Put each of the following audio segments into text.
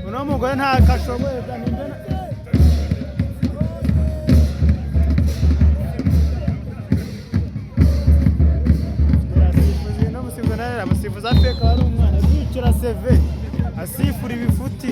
Uno mugore ntakashoboye da nimbe. Asifuzi no musifuzi nawe amusifuza afeka wari umwana yicira seve asifura ibifuti.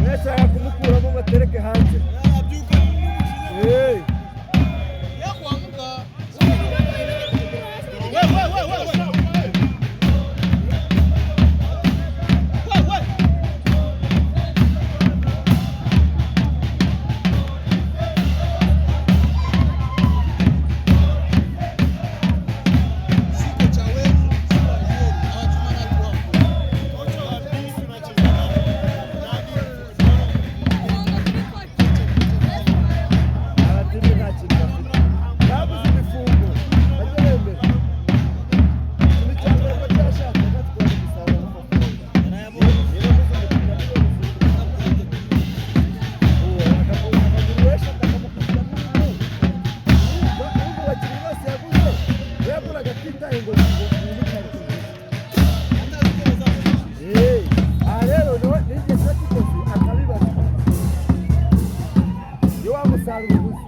Yashaka kumukuramo ngo atereke hanze. Hey. Abatini nta kintu bafite, babuze imifungo, bajye bemera ikintu cya mbere ko cyashakaga twari gusarura amafaranga. Niba uguze umupira 50,000,000, uwo akagura uweshatu akamukubita n'ubu n'ubu bakinnyi bose yaguze yaguraga atitaye ngo ni karitsiye. Aha rero niho n'igihe kiba kigeze akabibaza iyo wa musaruro ubuze.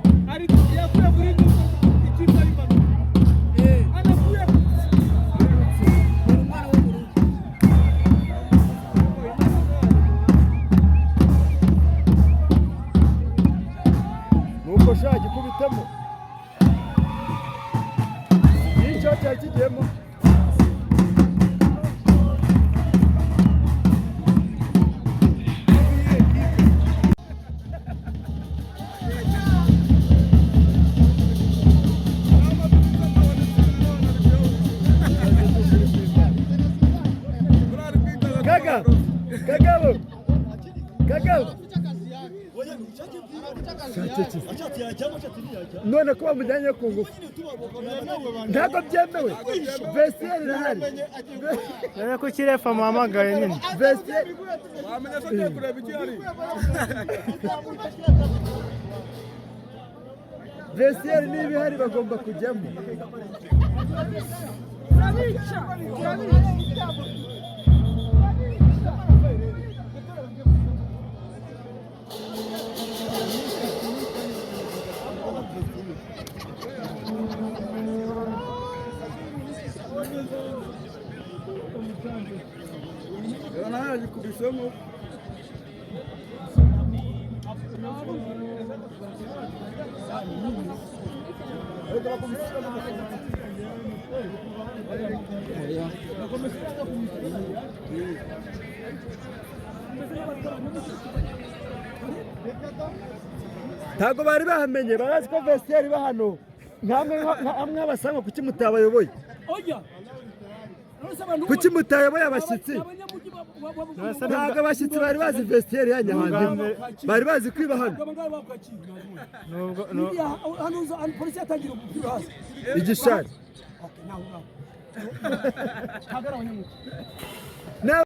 Nuko sha gikubitamo icyo cyari kigiyemo. Kaga Kagabo Kagabo, none ko bamujyanye ku ngufu ntabwo byemewe, vestiaire irahari. Rero ko kirefa muhamagaye nyine. Vestiaire. Wamenya se agiye kureba icyo ari. Vestiaire niba ihari bagomba kujyamo. Nawe yagikubisemo. Ntabwo bari bahamenye, barazi ko vestiaire iba hano nkamwe nkamwe abasangwa. Kuki mutabayoboye? Oya. Kuki mutayoboye abashyitsi? Abanyamujyi. Ntabwo abashyitsi bari bazi vestiaire ya Nyahandimu, bari bazi kwiba hano. Nubwo nu- Hano polisi yatangira umupira hasi. Igishari. Okay, naho ngaho ntabwo ari abanyamwuga.